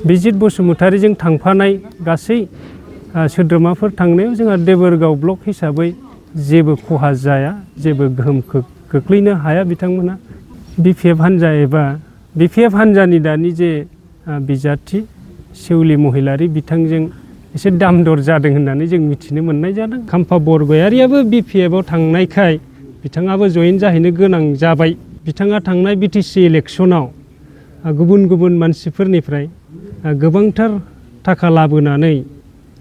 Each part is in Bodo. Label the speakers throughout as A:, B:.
A: बिजित बसुमतारीजों थांफानाय गासै सोद्रोमाफोर थांनायाव जोंहा देबोरगाव ब्लक हिसाबै जेबो खहा जाया, जेबो गोहोम खोख्लैनो हाया बिथांमोना। बिपिएफ हान्जा एबा बिपिएफ हान्जानि दानि जे बिजाथि सेउलि महिलारि बिथांजों एसे दाम-दर जादों होननानै जों मिथिनो मोननाय जादों। खाम्फा बरगयारियाबो बिपिएफआव थांनायखाय बिथाङाबो जयेन जाहैनो गोनां जाबाय। बिथाङा थांनाय बिटिसि इलेक्सनाव गुबुन गुबुन मानसिफोरनिफ्राय गोबांथार थाखा लाबोनानै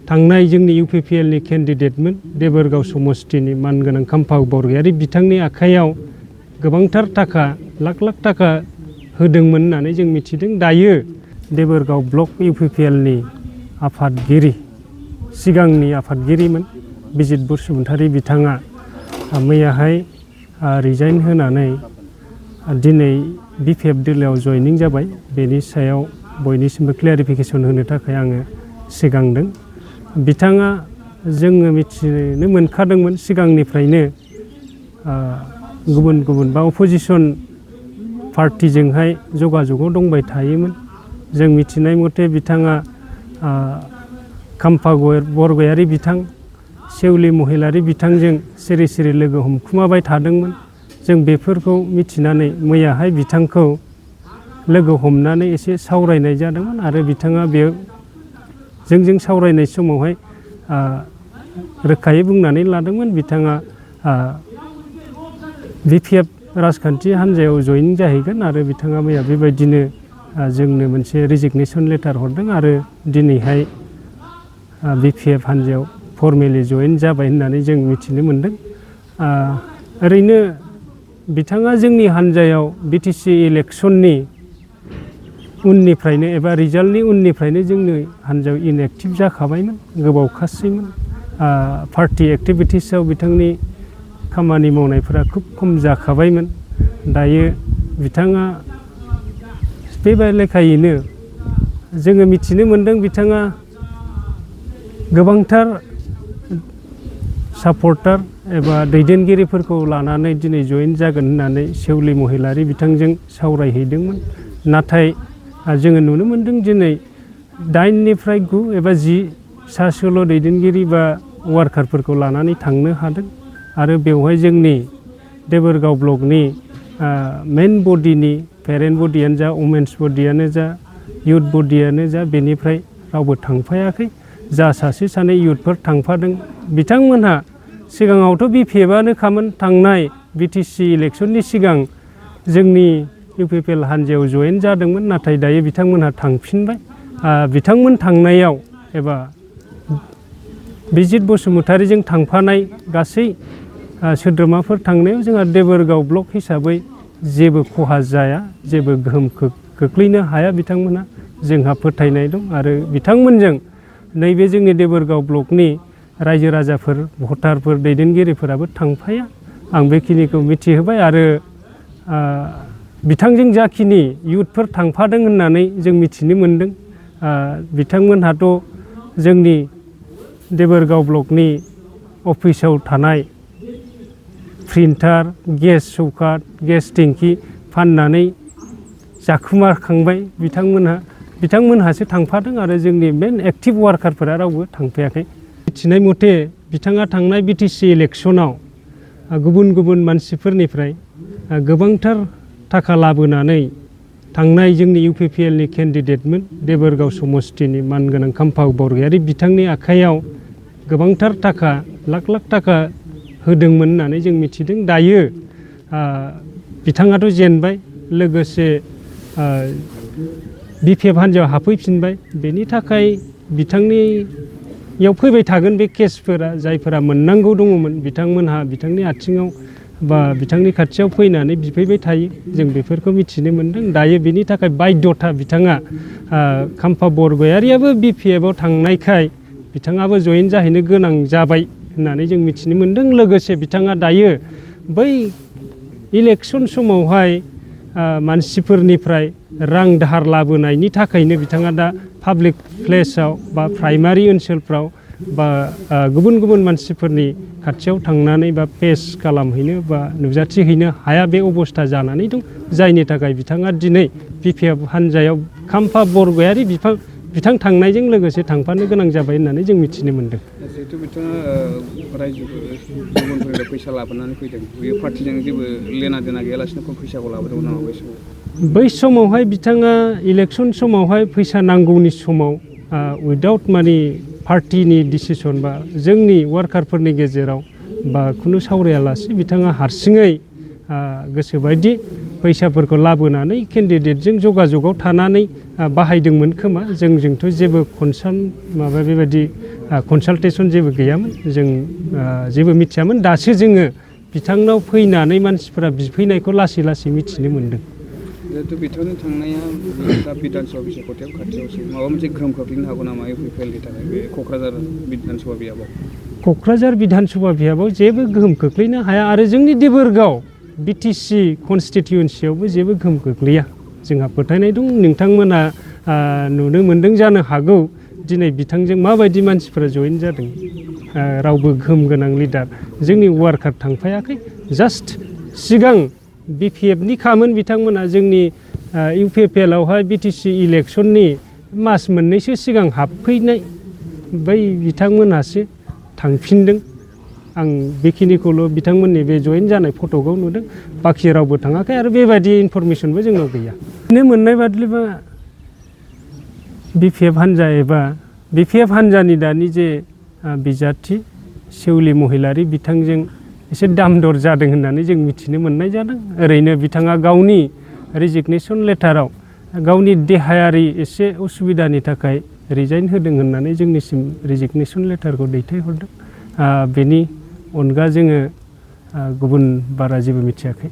A: थांनाय जोंनि इउपिपिएलनि केन्डिडेटमोन देबोरगाव समस्तिनि मानगोनां खाम्फा बरगयारि बिथांनि आखायाव गोबांथार थाखा लाख लाख थाखा होदोंमोन होननानै जों मिथिदों। दायो देबोरगाव ब्लक इउपिपिएलनि आफादगिरि सिगांनि आफादगिरिमोन बिजित बसुमतारी बिथाङा मैयाहाय रिजाइन होनानै दिनै बिपिएफ दोलोआव जयनिं जाबाय। बेनि सायाव बयनिसिमबो क्लियारिफिकेसन होनो थाखाय आङो सिगांदों। बिथाङा जोङो मिथिनो मोनखादोंमोन सिगांनिफ्रायनो गुबुन गुबुन बा अपोजिसन पार्टिजोंहाय जगाजगाव दंबाय थायोमोन। जों मिथिनाय मथे बिथाङा खाम्फा बरगयारि बिथां सेउलि महिलारि बिथांजों सिरि सिरि लोगो हमखुमाबाय थादोंमोन। जों बेफोरखौ मिथिनानै मैयाहाय बिथांखौ लोगो हमनानै एसे सावरायनाय जादोंमोन आरो बिथाङा बेयाव जोंजों सावरायनाय समावहाय रोखायै बुंनानै लादोंमोन बिथाङा बिपिएफ राजखान्थि हान्जायाव जयेन जाहैगोन आरो बिथाङा मैया बेबायदिनो जोंनो मोनसे रिजिगनेसन लेटार हरदों आरो दिनैहाय बिपिएफ हान्जायाव फर्मेलि जयेन जाबाय होननानै जों मिथिनो मोनदों। ओरैनो बिथाङा जोंनि हान्जायाव बिटिसि इलेक्सननि उननिफ्रायनो एबा रिजाल्टनि उननिफ्रायनो जोंनि हान्जायाव इनएक्टिभ जाखाबायमोन, गोबावखासैमोन। पार्टि एक्टिभिटिसआव बिथांनि खामानि मावनायफोरा खुब खम जाखाबायमोन। दायो बिथाङा बे लेखायैनो जोङो मिथिनो मोनदों बिथाङा गोबांथार सापर्टार एबा दैदेनगिरिफोरखौ लानानै दिनै जयेन जागोन होननानै सेउलि महिलारि बिथांजों सावरायहैदोंमोन। नाथाय जोङो नुनो मोनदों दिनै 8निफ्राय 9 एबा 10 सासोल' दैदेनगिरि बा वार्कारफोरखौ लानानै थांनो हादों आरो बेवहाय जोंनि देबोरगाव ब्लकनि मेन बडिनि पेरेन्ट बडियानो जा, वमेन्स बडियानो जा, इउथ बडियानो जा बेनिफ्राय रावबो थांफायाखै। जा सासे सानै इउथफोर थांफादों बिथांमोनहा सिगाङावथ' बिपिएफआनोखामोन। थांनाय बिटिसि इलेक्सननि सिगां जोंनि इउपिपिएल हान्जायाव जयेन जादोंमोन, नाथाय दायो बिथांमोनहा थांफिनबाय। बिथांमोन थांनायाव एबा बिजित बसुमतारीजों थांफानाय गासै सोद्रोमाफोर थांनायाव जोंहा देबोरगाव ब्लक हिसाबै जेबो खहा जाया, जेबो गोहोम खोख्लैनो हाया बिथांमोनहा जोंहा फोथायनाय दं। आरो बिथांमोनजों नैबे जोंनि देबोरगाव ब्लकनि रायजो राजाफोर, भटारफोर, दैदेनगिरिफोराबो थांफाया। आं बेखिनिखौ मिथिहोबाय आरो बिथांजों जाखिनि इउथफोर थांफादों होननानै जों मिथिनो मोनदों बिथांमोनहाथ' जोंनि देबोरगाव ब्लकनि अफिसाव थानाय प्रिन्टार, गेस सौकाट, गेस टेंकि फाननानै जाखुमाखांबाय। बिथांमोनहासो थांफादों आरो जोंनि मेन एक्टिभ वार्कारफोरा रावबो थांफायाखै। मिथिनाय मथे बिथाङा थांनाय बिटिसि इलेक्सनाव गुबुन गुबुन मानसिफोरनिफ्राय गोबांथार थाखा लाबोनानै थांनाय जोंनि इउपिपिएलनि केन्डिडेटमोन देबोरगाव समस्तिनि मानगोनां खाम्फा बरगयारि बिथांनि आखायाव गोबांथार थाखा लाख लाख थाखा होदोंमोन होननानै जों मिथिदों। दायो बिथाङाथ' जेनबाय, लोगोसे बिपिएफ हान्जायाव हाबफैफिनबाय। बेनि थाखाय बिथांनियाव फैबाय थागोन बे केसफोरा। जायफोरा मोननांगौ दङमोन बिथांमोनहा बिथांनि आथिङाव बा बिथांनि खाथियाव फैनानै बिफैबाय थायो, जों बेफोरखौ मिथिनो मोनदों। दायो बेनि थाखाय बाध्यता बिथाङा खाम्फा बरगयारियाबो बिपिएफआव थांनायखाय बिथाङाबो जयेन जाहैनो गोनां जाबाय होननानै जों मिथिनो मोनदों। लोगोसे बिथाङा दायो बै इलेक्सन समावहाय मानसिफोरनिफ्राय रां दाहार लाबोनायनि थाखायनो बिथाङा दा पाब्लिक प्लेसाव बा प्राइमारि ओनसोलफ्राव बा गुबुन गुबुन मानसिफोरनि खाथियाव थांनानै बा पेश खालामहैनो बा नुजाथि हैनो हाया बे अबस्था जानानै दं, जायनि थाखाय बिथाङा दिनै बिपिएफ हान्जायाव खाम्फा बरगयारि बिथां थांनायजों लोगोसे थांफानो गोनां जाबाय होननानै जों मिथिनो मोन्दों।
B: जिहेतु बिथाङा रायजोफोर गुबुनफोरनिफ्राय फैसा लाबोनानै फैदों, बे पार्टिजों जेबो लेना देना गैयालासिनो फैसाखौ लाबोदोंमोन नामा बै समाव?
A: बै समावहाय बिथाङा इलेक्सन समावहाय फैसा नांगौनि समाव उइदाउट माने पार्टिनि डिसिसन बा जोंनि वार्कारफोरनि गेजेराव बा खुनु सावरायालासे बिथाङा हारसिङै गोसोबायदि फैसाफोरखौ लाबोनानै केन्डिडेटजों जगाजगाव थानानै बाहायदोंमोन खोमा। जोंथ' जेबो बेबायदि कनसालटेसन जेबो गैयामोन, जों जेबो मिथियामोन। दासो जोङो बिथांनाव फैनानै मानसिफोरा बिफैनायखौ लासै लासै मिथिनो मोन्दों।
B: जिहेतु बिथांनि थांनाया दा बिधान सभा बिसायख'थियाव खाथियावसो, माबा मोनसे गोहोम खोख्लैनो हागौ नामा इउपिपिएलनि थाखाय बे क'क्राझार बिधान सभा बियाबाव? क'क्राझार
A: बिधान सभा बियाबाव जेबो गोहोम खोख्लैनो हाया आरो जोंनि देबोरगाव बिटिसि कनस्टिटिउन्सियावबो जेबो गोहोम खोख्लैया। जोंहा फोथायनाय दं, नोंथांमोना नुनो मोन्दों जानो हागौ दिनै बिथांजों माबायदि मानसिफोरा जइन जादों। रावबो गोहोम गोनां लिडार जोंनि वार्कार थांफायाखै। जास्ट सिगां बिपिएफनि खामोन बिथांमोना, जोंनि इउपिपिएलआवहाय बिटिसि इलेक्सननि मास मोननैसो सिगां हाबफैनाय बै बिथांमोनहासो थांफिनदों। आं बेखिनिखौल' बिथांमोननि बे जइन जानाय फट'खौ नुदों, बाखि रावबो थाङाखै आरो बेबायदि इनफरमेसनबो जोंनाव गैया। बिनो मोननाय बादिब्ला बिपिएफ हान्जा एबा बिपिएफ हान्जानि दानि जे बिजाथि सेउलि महिलारि बिथांजों एसे दाम दर जादों होननानै जों मिथिनो मोननाय जादों। ओरैनो बिथाङा गावनि रेजिगनेसन लेटाराव गावनि देहायारि एसे उसुबिदानि थाखाय रिजाइन होदों होननानै जोंनिसिम रेजिगनेसन लेटारखौ दैथायहरदों। बेनि अनगा जोङो गुबुन बारा जेबो मिथियाखै।